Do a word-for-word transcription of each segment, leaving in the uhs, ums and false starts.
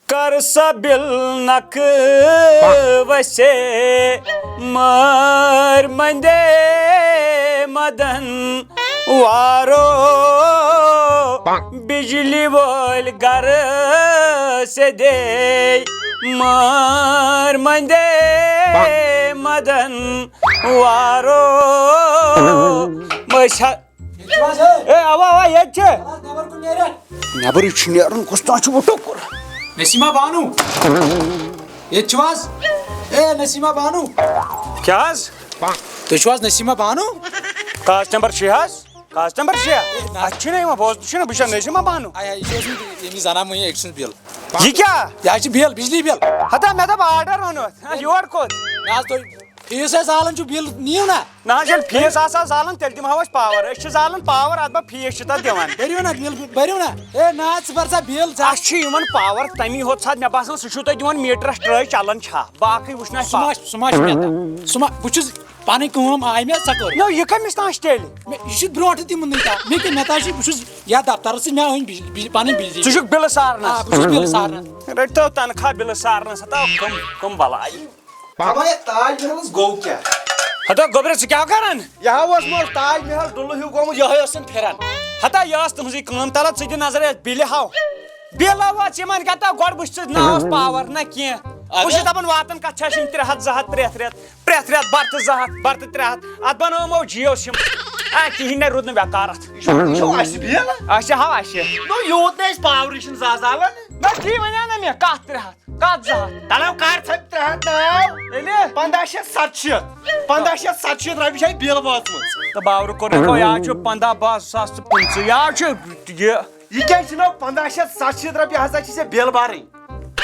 کر سا بِل نکھٕ وسے، مٲرۍ مندے مدن وارو، بجلی وٲلۍ گرٕ سے دے، مٲرۍ مندے مدن وارو۔ مٔسۍ ہا-، ییٚتہِ چھُ حظ، ہے؟ اے، اوا، اوا، ییٚتہِ چھِ۔ حظ، نٮ۪بر کُن نیرِتھ۔ نٮ۪برٕے چھُ نیرُن، کُس تام چھُ وُٹُک۔ نسیمہ بانو۔ ییٚتہِ چھِو حظ؟ اے، نسیمہ بانو۔ کیٛاہ حظ؟ تُہۍ چھِو حظ نسیمہ بانو؟ کاغذ نمبر شےٚ حظ۔ کاغذ نمبر شےٚ۔ اَتہِ چھُنہٕ یِوان بوزنہٕ، چھُنہٕ، بہٕ چھُس نسیمہ بانو۔ آ، یہِ چھِ ٲسمٕتۍ ییٚمِس زنان مٔہنی أکۍ سٕنٛز بِل۔ یہِ کیٛاہ؟ یہِ حظ چھِ بِل، بِجلی بِل۔ ہتا مےٚ دوٚپ آرڈر اوٚنُتھ۔ ہا، یور کوٚت؟ نہ حظ، تُہۍ فیٖس ٲسۍ زالان چھُ، بِل نِیِو نا۔ نہ حظ، ییٚلہِ فیٖس آسہِ ہا زالان، تیٚلہِ دِمہٕ ہاو أسۍ پاور۔ أسۍ چھِ زالان پاور، اَتھ بہ فیٖس چھِ تَتھ دِوان۔ بٔرِو نا بِل، بٔرِو نا۔ اے نہ حظ، ژٕ بَر سا بِل، ژٕ اَسہِ چھِ یِمَن پاور تَمی ہوت ساتہٕ، مےٚ باسان، سُہ چھُو تُہۍ دِوان میٖٹرَس ٹرٛٲے چَلان چھا، باقٕے وٕچھ نہٕ اَسہِ سُہ ما پاور۔ چھُ، سُہ ما چھُ مےٚ تام۔ سُہ ما، بہٕ چھُس پَنٕنۍ کٲم آیہِ مےٚ، سۄ کٔر۔ نہ، یہِ کٔمِس تام چھِ تیٚلہِ؟ مےٚ، یہِ چھُ برونٛٹھٕ تِمنٕے تام۔ مےٚ کیٛاہ، مےٚ تام چھِ، بہٕ چھُس یَتھ دفترَس سۭتۍ، مےٚ أنۍ بِج-، بِج-، پَنٕنۍ بِجلی۔ ژٕ چھُکھ بِلہٕ سارنَس؟ آ، بہٕ چھُس بِلہٕ سارنَس۔ رٔٹۍ تو تنخواہ بِلہٕ سارنَس، ہَتاو کٕم، کٕم بَلایہِ۔ دَپان ہے تاج محلَس گوٚو کیٛاہ؟ ہتا گوٚبرِ، ژٕ کیٛاہ کران؟ یہِ ہا اوس مےٚ اوس تاج محل ڈُلہٕ ہیوٗ گوٚمُت، یِہوٚے ٲسٕم پھِران۔ ہتا یہِ ٲس تُہٕنٛزٕے کٲم، تَلہٕ ژٕ دِ نظر یَتھ بِلہِ ہاو۔ بِل ہاو اَتھ یِمَن کیٛاہ تہٕ گۄڈٕ وٕچھ ژٕ، نہ اوس پاور نہ کینٛہہ۔ بہٕ چھُس دَپان واتان کَتھ چھِ اَسہِ یِم ترٛےٚ ہَتھ، زٕ ہَتھ، پرٛٮ۪تھ رٮ۪تھ، پرٛٮ۪تھ رٮ۪تھ بَرتہٕ زٕ ہَتھ، بَرتہٕ ترٛےٚ ہَتھ۔ اَتھ بَنٲومو جِیو سِم۔ آ، کِہیٖنۍ نَے روٗد نہٕ بیکار اَتھ۔ یہِ چھُ، یہِ چھُ اَسہِ بِل؟ اَسہِ ہاو اَسہِ۔ نو، یوٗت نہٕ اَسہِ پاورٕے چھُنہٕ زانٛہہ زالان۔ نہ، تی وَنیٛاو نہ مےٚ، کَتھ ترٛےٚ ہَتھ؟ کَتھ زٕ ہَتھ؟ تَلہٕ کَر ژھۄپہٕ ترٛےٚ ہَتھ ناو۔ تیٚلہِ؟ پنٛداہ شیٚتھ سَتشیٖتھ، پنٛداہ شیٚتھ سَتشیٖتھ رۄپیہِ چھےٚ بِل وٲژمٕژ۔ تہٕ باورٕ کوٚر مےٚ، یہِ حظ چھُ پنٛداہ باہ زٕ ساس تہٕ پٕنٛژٕہ، یہِ حظ چھُ یہِ۔ یہِ کیٛازِ چھِنہٕ پنٛداہ شیٚتھ سَتشیٖتھ رۄپیہِ ہسا چھِ ژےٚ بِل بَرٕنۍ؟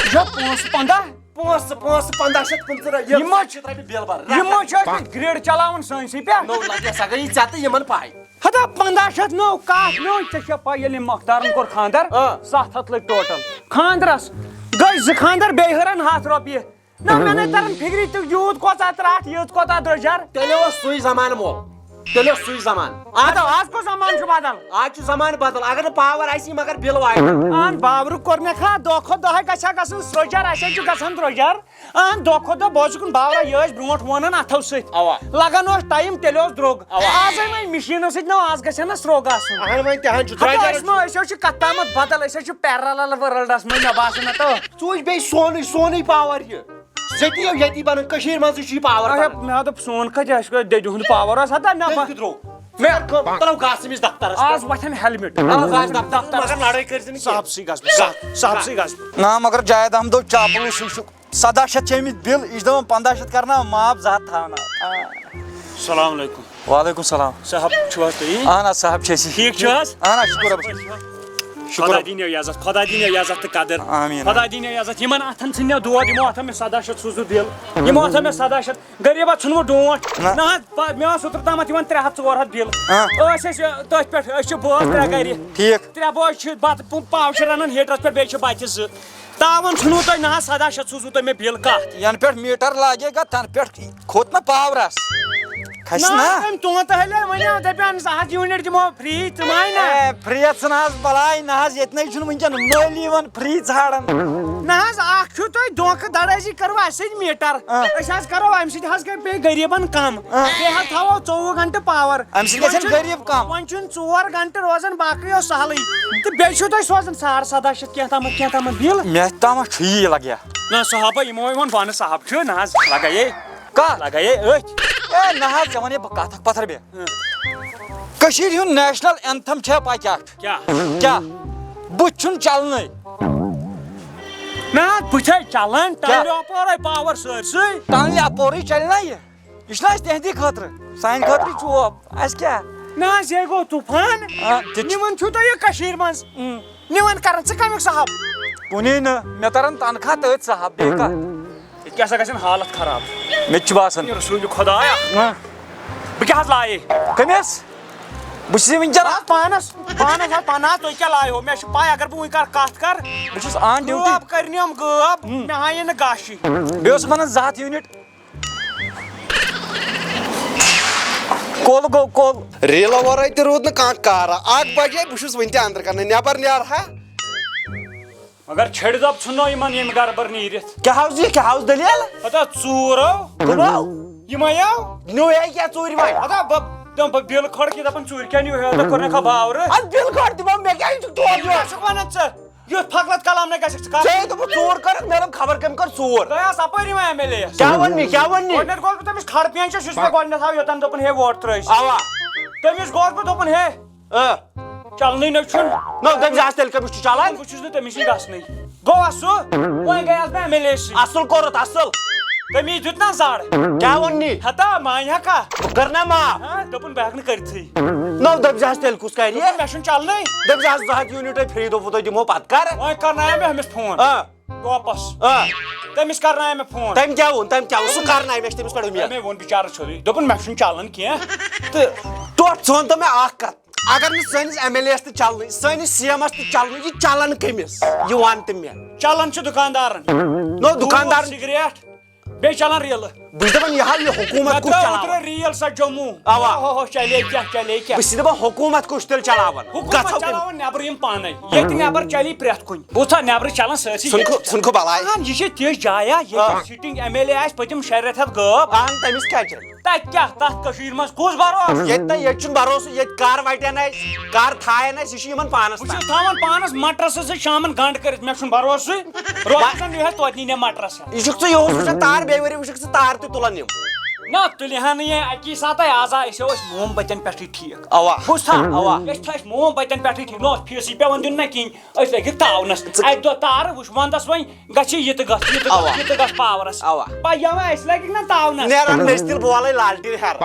یہِ چھا پانٛژھ پنٛداہ؟ پانٛژھ، پانٛژھ، پنٛداہ شیٚتھ پٕنٛژٕہ رۄپیہِ، یِم ما، سَتشیٖتھ رۄپیہِ بِل بَرٕنۍ۔ یِم ما چھِ اَتہِ گرٛیڈ چلاوان سٲنۍسٕے پٮ۪ٹھ؟ نو، لَگہِ سا گٔیی ژےٚ تہٕ یِمَن پَے۔ ہتا پنٛداہ شیٚتھ نو، کَتھ نو، ژےٚ چھےٚ پَے، ییٚلہِ أمۍ مۄختارَن کوٚر خانٛدر، آ۔ سَتھ ہَتھ لٔگۍ ٹوٹل۔ خانٛدرَس گٔے زٕ خانٛدر، بیٚیہِ ہُرن ہَتھ رۄپیہِ۔ نہ، مےٚ نَے تَران فِکری، تہٕ یوٗت کوٗتاہ ترٛٹھ، یوٗت کوٗتاہ درٛوجر۔ تیٚلہِ اوس سُے زمانہٕ مول، تیٚلہِ اوس سُے زمانہٕ۔ آز، آز کُس زمانہٕ چھُ بدل؟ آز چھُ زمانہٕ بدل، اگر نہٕ پاور آسی، مگر بِل واتہِ۔ اہن، باورٕ کوٚر مےٚ کھا، دۄہ کھۄتہٕ دۄہے گژھِ ہا گژھُن سرٛوجر، اَسہِ حظ چھُ گژھان درٛوجر۔ اہن، دۄہ کھۄتہٕ دۄہ، بہٕ اوسُس گُن باورا، یہِ ٲسۍ برونٛٹھ وونان اَتھو سۭتۍ۔ اوا۔ لگان اوس ٹایم، تیٚلہِ اوس درٛوگ۔ اوا۔ آز ہے وۄنۍ مِشیٖنو سۭتۍ نہ، آز گژھِ ہا نہ سرٛوگ آسُن۔ اہن، وۄنۍ تہِ ہن چھُ ہتہٕ درٛوجر۔ أسۍ ما، أسۍ حظ چھِ کتھ تامتھ بدل، أسۍ حظ چھِ parallel worldس منٛز، مےٚ باسان نہ تو۔ ژٕ وٕچھ بیٚیہِ سونُے، سونُے پاور یہِ۔ ژےٚ تہِ یو ییٚتی بنان، کٔشیٖرِ منٛزٕے چھُ یہِ پاور اچھا، بنان۔ مےٚ دوٚپ سون کتہِ آسہِ، کتہِ دِیہِ ہُنٛد پاور آسہِ، ہتہ مےٚ تیٚلہِ با-، کیٛاہ درٛوگ؟ ژٕ مےٚ کر کٲم، تلو گژھ أمِس دفترس آز پٮ۪ٹھ۔ وۄتھن helmet۔ تلو گژھ دفترس۔ مگر لڑٲے کٔرۍ زِ نہٕ کینٛہہ۔ صاحبسٕے گژھ بہٕ، صاحب، صاحبسٕے گژھ بہٕ۔ نا، مگر جاوید احمدو چاپلوٗ سُے چھُ۔ سداہ شیٚتھ چھِ أمِس بِل، یہِ چھِ دَپان پنٛداہ شیٚتھ کرناو معاف، زٕ ہتھ تھاوناو۔ آ۔ السلام علیکم۔ وعلیکم السلام۔ صاحب چھِو حظ تُہی؟ اہن حظ، صاحب چھِ أسی۔ ٹھیٖک چھِو حظ؟ اہن حظ، شُکر رۄبس کُن۔ شُکر۔ خۄدا دِنیو عزت، خۄدا دِنیو عزت تہٕ قدر۔ آمیٖن۔ خۄدا دِنیو عزت۔ یِمن اَتھن ژھٕنیو دود، یِمو اَتھو مےٚ سداہ شیٚتھ سوٗزوٕ بِل۔ یِمو اَتھو مےٚ سداہ شیٚتھ، غریٖبا ژھُنوٕ ڈونٛٹھ۔ نہ۔ نہ حظ، پا-، مےٚ اوس اوترٕ تامَتھ یِوان ترٛےٚ ہَتھ ژور ہَتھ بِل۔ آ۔ أسۍ ٲسۍ، أ، تٔتھۍ پٮ۪ٹھ، أسۍ چھِ بٲژ ترٛےٚ گرِ۔ ٹھیٖک۔ ترٛےٚ بٲژ چھِ بَتہٕ پُ-، پاو چھِ رَنان ہیٖٹرَس پٮ۪ٹھ، بیٚیہِ چھِ بَچہِ زٕ۔ تاوَن ژھُنوٕ تۄہہِ، نہ حظ، سداہ شیٚتھ سوٗزوٕ تۄہہِ مےٚ بِل کَتھ؟ یَنہٕ پٮ۪ٹھ میٖٹر لاگے گا، تَنہٕ پٮ۪ٹھ کھوٚت نہ پاورَس۔ کھسہِ نہ، نا؟ أمۍ تُہُنٛد تہٕ ہلے وَنیو، دَپیو، اَہَن زٕ ہَتھ unit دِمو free، ژٕ ماے نا؟ اے، free ژٕ نہ حظ بلاے، نہ حظ، ییٚتہِ نَے چھُنہٕ وٕنکٮ۪ن مٔلی یِوان free ژھانڈان۔ نہ حظ، اَکھ چھُو تُہۍ دھوکہٕ دڑٲزی کٔروٕ اَسہِ سۭتۍ میٖٹر۔ آ۔ أسۍ حظ کَرو اَمہِ سۭتۍ حظ گٔے بیٚیہِ غریٖبَن کَم۔ آ۔ بیٚیہِ حظ تھاوو ژوٚوُہ گھنٹہٕ power۔ اَمہِ سۭتۍ گژھن وۄنۍ چھُنہٕ، غریٖب کَم۔ وۄنۍ چھُنہٕ ژور گھنٹہٕ روزان، باقٕے اوس سہلٕے۔ تہٕ بیٚیہِ چھُو تۄہہِ سوزان ساڑ سَداہ شیٚتھ کینٛہہ تامَتھ، کینٛہہ تامَتھ بِل۔ مےٚ تامَتھ چھُ یی لَگیا۔ نہ، صحابہ، یِمو وۄنۍ بانہٕ صاحب چھُ، نہ حظ، لَگَیے۔ کَتھ؟ لَگَیے أتھۍ۔ اے، نہ حظ، ژےٚ وَنے بہٕ کَتھ اَکھ پَتھر بیٚہہ۔ ہُم۔ کٔشیٖرِ ہُنٛد national anthem چھےٚ پَے کیٛاہ چھُ؟ کیٛاہ؟ کیٛاہ؟ بُتھِ چھُنہٕ چَلنٕے۔ نہ، بُتھِ ہے چَلان، کیٛاہ؟ ٹَنٛگہِ اَپورَے power سٲرسٕے۔ ٹَنٛگہِ اَپورٕے چَلہِ نا یہِ؟ یہِ چھُنہٕ اَسہِ تِہِنٛدی خٲطرٕ، سانہِ خٲطرٕ چھُ اوپ۔ اَسہِ کیٛاہ؟ نہ حظ، یہِ گوٚو طوٗفان۔ آ، تہِ چھُ۔ نِوان چھُو تُہۍ یہِ کٔشیٖرِ منٛز۔ اۭں۔ نِوان کران ژٕ کَمیُک صاحب؟ کُنی نہٕ، مےٚ تران تنخواہ تٔتھۍ صاحب، بیٚیہِ کَتھ؟ ییٚتہِ کیٛاہ سا گژھن حالت خراب۔ مےٚ تہِ چھُ باسان۔ یہِ رسوٗلہِ خۄدایا۔ ہاں۔ بہٕ کیٛاہ حظ لایے؟ کٔمِس؟ بہٕ چھُس یہِ وٕنکیٚن۔ بس پانس، پانس حظ، پانہٕ حظ، تُہۍ کیٛاہ لایو؟ مےٚ چھِ پاے، اگر بہٕ وٕنۍ کر کتھ کر، بہٕ چھُس on duty۔ غٲب کرنہِ یِم غٲب، ہُم۔ مےٚ ہاے یہِ نہٕ گاشی۔ بیٚیہِ اوسُکھ ونان زٕ ہتھ unit۔ کول گوٚو کول۔ ریلو ورٲے تہِ روٗد نہٕ کانٛہہ کارا۔ اکھ بجے، بہٕ چھُس وٕنہِ تہِ اندر کنٕے، نٮ۪بر نیرٕ ہا۔ مگر چھڑِ دب ژھُنو یِمن ییٚمہِ گرٕ بر نیٖرِتھ۔ کیٛاہ حظ یہِ کیٛاہ حظ دٔلیٖل؟ پتہ ژوٗر آو۔ کٕم آو؟ یِمے آو۔ نیوٗ ہے کیٛاہ ژوٗرِ وۄنۍ؟ پتہ بہٕ دِمہٕ بہٕ بِل کھۄڑ کہِ دپان ژوٗرِ کیٛاہ نیوٗ ہے تہٕ کوٚرنکھا باورٕ۔ اَتھ بِل کھۄڑ دِمو مےٚ کیٛازِ چھُکھ دۄد کیٛاہ یورٕ؟ چھُکھ ونان ژٕ؟ یُتھ فقلت کلام نہ گژھکھ ژٕ کر۔ ژےٚ ہے دوٚپُتھ ژوٗر کٔرٕکھ، مےٚ دوٚپ خبر کٔمۍ کٔر ژوٗر۔ تۄہہِ آس اپٲری وۄنۍ ایم ایل اے یس۔ کیٛاہ وَننی کیٛاہ وَننی؟ گۄڈٕنٮ۪تھ گوٚژھ بہٕ تٔمِس کھڑ پینچس یُس مےٚ گۄڈٕنٮ۪تھ آو یوٚتن دوٚپُن ہے ووٹ ترٲیِو۔ اَوا۔ تٔمِس گوٚژھ بہٕ دوٚپُن ہے اۭں۔ چلنٕے نہ چھُنہٕ۔ نہ تٔمِس آسہِ تیٚلہِ کٔمِس چھُ چلان؟ بہٕ چھُس نہٕ تٔمِس نِش گژھنٕے۔ گوٚو سُہ؟ وۄنۍ گٔیس بہٕ ایم ایل اے سٕے۔ اَصٕل کوٚرُتھ اَصٕل۔ تٔمی دیُت نہ زڑ۔ کیٛاہ وَننی؟ ہتا مانہِ ہا کانٛہہ۔ بہٕ کَرٕ نا معاف۔ ہاں، دوٚپُن بہٕ ہٮ۪کہٕ نہٕ کٔرتھٕے۔ نہ تٔمِس آسہِ تیٚلہِ کُس کَرِ یہِ؟ مےٚ چھُنہٕ چلنٕے۔ تٔمِس آسہِ زٕ ہَتھ یوٗنِٹَے فرٛی دوٚپوُ تۄہہِ دِمو پَتہٕ کَر؟ وۄنۍ کرنایو مےٚ أمِس فون۔ آ۔ واپس۔ آ۔ تٔمِس کرنایو مےٚ فون۔ تٔمۍ کیٛاہ ووٚن؟ تٔمۍ کیٛاہ ووٚن؟ سُہ کَرنایہِ مےٚ چھِ تٔمِس پٮ۪ٹھ اُمید۔ مےٚ ووٚن بِچارَس سیوٚدُے۔ دوٚپُن مےٚ چھُنہٕ چلان کینٛہہ۔ تہٕ ٹوٹھ ژٕ وَن تو مےٚ اَکھ کَتھ۔ اگر نہٕ سٲنِس ایم ایل اے یَس تہِ چلنٕے، سٲنِس سی ایمَس تہِ چلنٕے، یہِ چلان کٔمِس؟ یہِ وَن تہٕ مےٚ۔ چلان چھُ دُکاندارن۔ نو دُکاندار۔ سگریٹ۔ بیٚیہِ چلان ریلہٕ۔ بہٕ چھُس دَپان یہِ ہاو یہِ حکوٗمت مےٚ کُس ترٛٲو چلاوان؟ اوترٕ ریل سۄ جموں۔ اوا۔ ہو ہو، چلے کیٛاہ، چلے کیٛاہ۔ بہٕ چھُس دَپان حکوٗمت کُس چھُ تیٚلہِ چلاوان؟ حکوٗمت گژھو کٔمِس؟ چلاوان نٮ۪برٕ یِم پانے۔ ییٚتہِ نٮ۪بر چلی پرٛٮ۪تھ کُنہِ۔ بوٗزتھا، نٮ۪برٕ چلان سٲرسٕے۔ سُنکھو سُنکھو بلاے۔ اہن، یہِ چھِ تِژھ جایا، ییٚتہِ آ۔ سٹنگ ایم ایل اے آسہِ پٔتِم شےٚ رٮ۪تھ ہٮ۪تھ غٲب۔ اہن تٔمِس کیٛاہ چلہِ؟ تتہِ کیٛاہ، تتھ کٔشیٖرِ منٛز کُس بروسہٕ؟ ییٚتہِ نہ ییٚتہِ چھُنہٕ بروسہٕ، ییٚتہِ کر وٹن اَسہِ، کر تھاین اَسہِ، یہِ چھُ یِمن پانس بہٕ تام۔ چھُس تھاوان پانس مٹرس سۭتۍ شامن گنڈ کٔرِتھ، مےٚ چھُنہٕ بروسٕے۔ روزان یِہوٚے توتہِ نی مےٚ مٹرس ہٮ۪تھ۔ یہِ چھُکھ ژٕ یِہُس وٕچھان تار، بیٚیہِ ؤری وٕچھکھ ژٕ تار تہِ تُلان یِم۔ نہ، تُلہِ ہا نہٕ یہِ اکی ساتہٕ، آز آے أسۍ ٲسۍ موم بتٮ۪ن پٮ۪ٹھٕے ٹھیٖک۔ اوا۔ بوٗزتھا؟ اوا۔ أسۍ تھٲے أسۍ موم بتٮ۪ن پٮ۪ٹھٕے ٹھیٖک، نہ اوس فیٖسٕے پٮ۪وان دیُن نہ کِہیٖنۍ۔ أسۍ لٔگِکھ تاونس۔ اکہِ دۄہ تارٕ وٕچھ ونٛدس وۄنۍ گژھِ یہِ تہِ گژھ، یہِ تہِ اوا۔ گژھ، یہِ تہِ گژھ پاورس۔ اوا۔ پتہٕ ییٚلہِ وۄنۍ أسۍ لٔگِکھ نہ تاونس۔ نیران نٔستِل بولے لالٹین ہر۔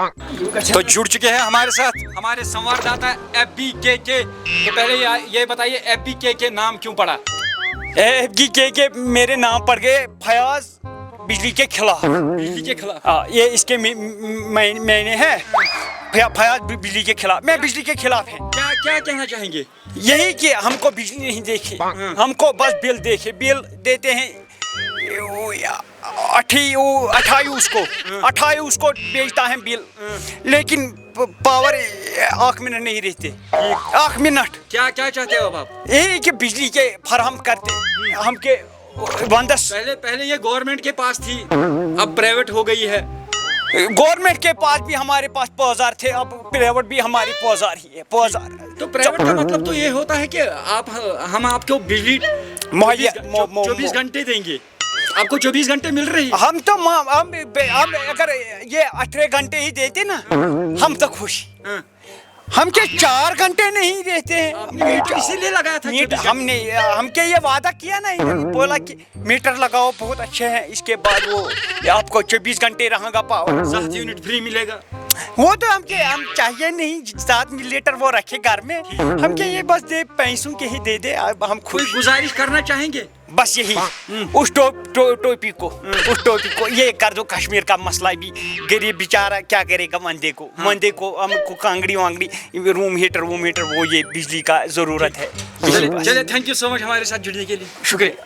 तो जुड़ चुके हैं हमारे साथ हमारे संवाददाता एफ बी के के। तो पहले ये, ये बताइए, एफ बी के के नाम क्यों पड़ा? एफ बी के के मेरे नाम पड़ गए फयाज बिजली के खिलाफ। बिजली के खिलाफ। हाँ, ये इसके मे- मैं- मैंने है फया- फयाज बि- बिजली के खिलाफ, मैं बिजली के खिलाफ है। क्या क्या कहना चाहेंगे? यही कि हमको बिजली नहीं देखी, हमको बस बिल देखे, बिल देते हैं। वो या- अठी वो अठाई उसको, अठाई उसको बेचता है बिल, लेकिन प- पावर एक मिनट नहीं रहते, एक मिनट। क्या क्या चाहते हो अब आप? यही कि बिजली के फराहम करते हमके वंदस। पहले पहले ये गवर्नमेंट के पास थी, अब प्राइवेट हो गई है। गवर्नमेंट के पास भी हमारे पास पौजार थे, अब प्राइवेट भी हमारी पौजार ही है, पौजार। तो प्राइवेट का मतलब तो ये होता है कि आप हम आपको बिजली मुहैया- चौबीस घ- मो- मो- चौबीस मो- घंटे देंगे। आपको चौबीस घंटे मिल रही है? हम तो माँ- हम हम अगर ये अठारह घंटे ही देते ना, हम तो खुश। हाँ। हम क्या चार घंटे नहीं देते हैं? आपने मीटर इसीलिए लगाया था मीटर चौबीस घंटे। हमने, हम क्या ये वादा किया ना इधर, बोला कि मीटर लगाओ, बहुत अच्छे हैं, इसके बाद वो आपको चौबीस घंटे रहेगा पावर। सात यूनिट फ्री मिलेगा। वो तो हमके हम चाहिए नहीं, सात लीटर वो रखे घर में, हमके ये बस दे, पैसों के ही दे दे, अब हम कोई खुश। गुजारिश करना चाहेंगे? बस यही, उस टो, टो, टोपी को, उस टोपी को ये कर दो, कश्मीर का मसला भी, गरीब बेचारा क्या करेगा मंदे को, मंदे को हमको Kangri Wangdi, room heater वूम heater, वो ये बिजली का जरूरत है। यही चलिए बस। चलिए, थैंक यू सो मच हमारे साथ जुड़ने के लिए, शुक्रिया।